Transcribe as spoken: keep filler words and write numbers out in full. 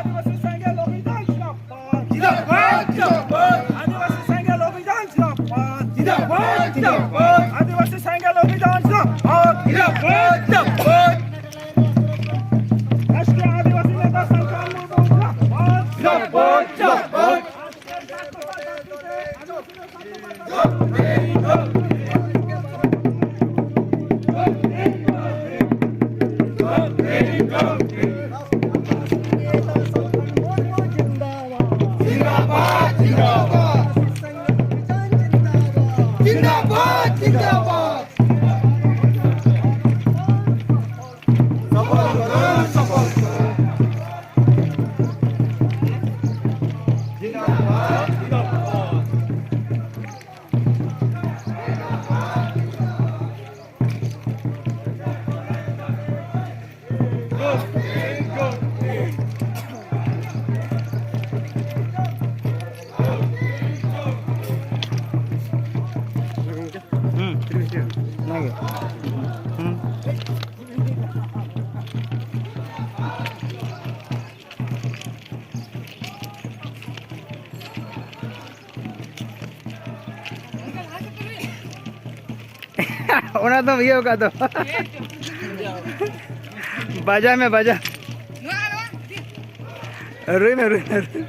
ᱟᱹᱫᱤᱵᱟᱹᱥᱤ ᱥᱮᱸᱜᱮᱞ ᱚᱵᱷᱤᱡᱟᱱ ᱡᱤᱱᱫᱟᱵᱟᱫ᱾ ᱡᱤᱱᱫᱟᱵᱟᱫ, ᱡᱤᱱᱫᱟᱵᱟᱫ᱾ ᱟᱹᱫᱤᱵᱟᱹᱥᱤ ᱥᱮᱸᱜᱮᱞ ᱚᱵᱷᱤᱡᱟᱱ ᱡᱤᱱᱫᱟᱵᱟᱫ᱾ ᱡᱤᱱᱫᱟᱵᱟᱫ, ᱡᱤᱱᱫᱟᱵᱟᱫ᱾ ᱟᱹᱫᱤᱵᱟᱹᱥᱤ ᱥᱮᱸᱜᱮᱞ ᱚᱵᱷᱤᱡᱟᱱ ᱡᱤᱱᱫᱟᱵᱟᱫ᱾ ᱡᱤᱱᱫᱟᱵᱟᱫ, ᱡᱤᱱᱫᱟᱵᱟᱫ᱾ ᱨᱟᱥᱴᱨᱤᱭᱚ ᱟᱹᱫᱤᱵᱟᱹᱥᱤ ᱱᱮᱛᱟ ᱥᱟᱱᱛᱟᱲ ᱢᱩᱨᱢᱩ ᱡᱤᱱᱫᱟᱵᱟᱫ᱾ ᱡᱤᱱᱫᱟᱵᱟᱫ, ᱡᱤᱱᱫᱟᱵᱟᱫ᱾ जिंदाबाद, जिंदाबाद। जिंदाबाद, जिंदाबाद। ᱦᱩᱸ᱾ ᱚᱱᱟᱜᱮ᱾ ᱦᱩᱸ᱾ ᱚᱱᱟ ᱫᱚᱢ ᱤᱭᱟᱹ ᱟᱠᱟᱫ ᱫᱚ᱾ ᱵᱟᱡᱟ ᱢᱮ, ᱵᱟᱡᱟ᱾ ᱨᱩᱭ ᱢᱮ, ᱨᱩᱭ ᱢᱮ, ᱨᱩᱭ ᱢᱮ᱾